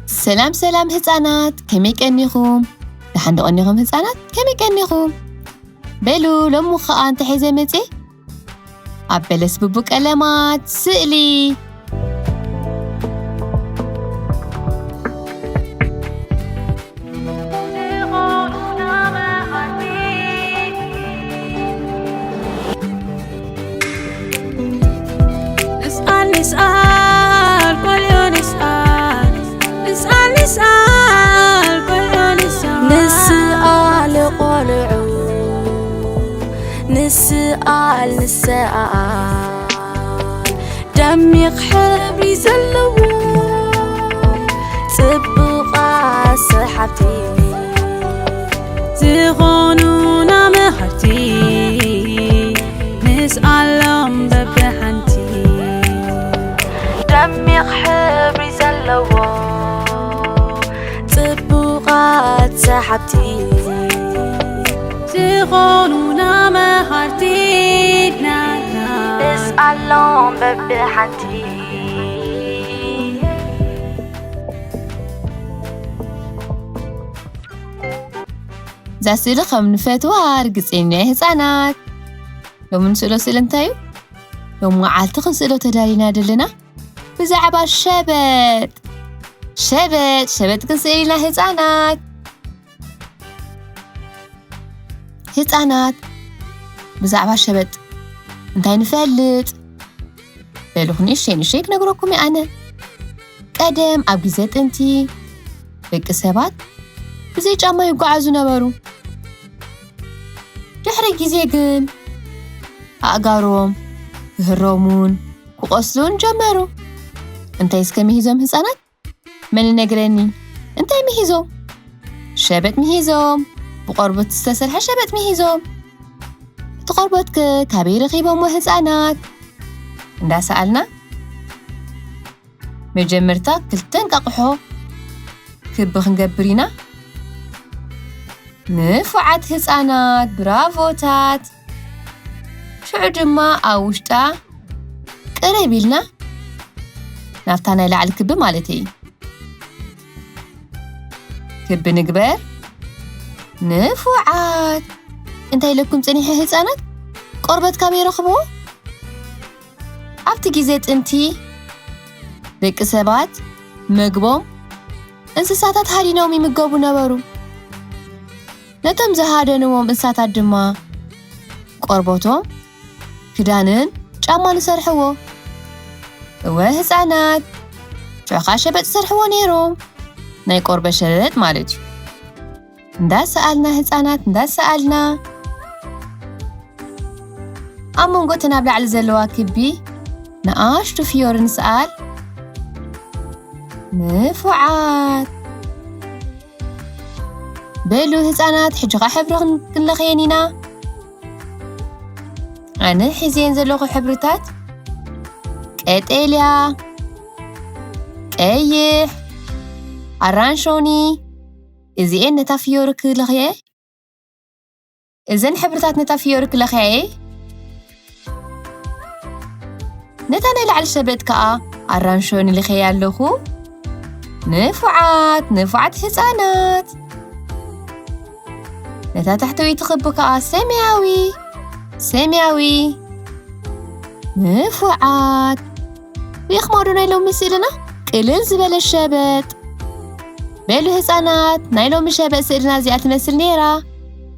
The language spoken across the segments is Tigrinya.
ሰላም ሰላም ህፃናት፣ ከመይ ቀኒኹም? ደሓን ዶ ቀኒኹም ህፃናት? ከመይ ቀኒኹም? በሉ፣ ሎሚ ኸኣ እንታይ ሒዘ መፅየ? ኣብ በለስ ብቡ ቀለማት ስእሊ። ንስኣል ንስኣል ቆልዮ ንስኣል፣ ንስኣል ንስኣል ቆልዮ ንስኣል። ንስኣል ቆልዑ፣ ንስኣል ንስኣል፣ ደሚቕ ሕብሪ ዘለዎ ጽቡቓት ሰሓብቲ ዝኾኑና መሃርቲ፣ ንስኣሎም በብሓንቲ። ደሚቕ ሕብሪ ዘለዎ ጽቡቓት ሰሓብቲ ዝኾኑና መሃርቲ ናትና፣ ንስኣሎም በብሓንቲ። እዛ ስእሊ ከም ንፈትዋ ርግጸኛ እየ ህፃናት። ሎሚ ንስእሎ ስእሊ እንታይ እዩ? ሎም መዓልቲ ክንስእሎ ተዳሊና ዘለና ብዛዕባ ሸበጥ። ሸበጥ፣ ሸበጥ ክንስእል ኢና ህፃናት። ህፃናት፣ ብዛዕባ ሸበጥ እንታይ ንፈልጥ? በሉ ንእሽተይ ንእሽተይ ክነግረኩም እየ ኣነ። ቀደም ኣብ ግዜ ጥንቲ ደቂ ሰባት ብዘይ ጫማ ይጓዓዙ ነበሩ። ድሕሪ ግዜ ግን ኣእጋሮም ክህረሙን ክቆስሉን ጀመሩ። እንታይ እስከ ምሂዞም ህፃናት? መን ይነግረኒ? እንታይ ምሂዞም? ሸበጥ ምሂዞም። ብቆርበት ዝተሰርሐ ሸበጥ ምሂዞም። እቲ ቆርበትከ ካበይ ረኺቦሞ ህፃናት? እንዳሰኣልና መጀመርታ ክልተ እንቃቕሖ ክቢ ክንገብር ኢና። ንፉዓት ህፃናት፣ ብራቮታት። ሽዑ ድማ ኣብ ውሽጣ ቅርብ ኢልና ናብታ ናይ ላዕሊ ክቢ ማለት እዩ። ክቢ ንግበር። ንፉዓት። እንታይ ኢለኩም ጽኒሐ ህፃናት? ቆርበት ካበይ ረኽብዎ? ኣብቲ ግዜ ጥንቲ ደቂ ሰባት መግቦም እንስሳታት ሃዲኖም ይምገቡ ነበሩ። ነቶም ዝሃደንዎም እንስሳታት ድማ ቆርበቶም ክዳንን ጫማን ይሰርሕዎ። እወ ህፃናት፣ ሽዑ ኸዓ ሸበጥ ይሰርሕዎ ነይሮም። ናይ ቆርበት ሸበጥ ማለት እዩ። እንዳሰኣልና ህፃናት፣ እንዳሰኣልና ኣብ መንጎ እተን ኣብ ላዕሊ ዘለዋ ክቢ ንኣሽቱ ፍዮሪ ንስኣል። ንፉዓት። በሉ ህፃናት፣ ሕጂ ኸዓ ሕብሪ ክን-፣ ክንለኽየን ኢና። ኣነ ሒዘን ዘለኹ ሕብርታት ቀጠልያ፣ ቀይሕ፣ ኣራንሾኒ። እዚኤን ነታ ፍዮሪ ክለኽየ፣ እዘን ሕብርታት ነታ ፍዮሪ ክለኽየ። ነታ ናይ ላዕሊ ሸበጥ ከኣ ኣራንሾኒ ልኽየ ኣለኹ። ንፉዓት፣ ንፉዓት ህፃናት። ነታ ታሕተወይቲ ክቢ ከኣ ሰማያዊ፣ ሰማያዊ። ንፉዓት። ርኢኽሞ ዶ ናይ ሎሚ ስእልና? ቅልል ዝበለ ሸበጥ። በሉ ህፃናት፣ ናይ ሎሚ ሸበጥ ስእልና እዚኣ ትመስል ነይራ።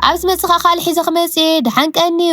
ኣብ ዝመጽእ ኸኣ ካልእ ሒዘ ክመጽእ እየ። ደሓን ቀንዩ።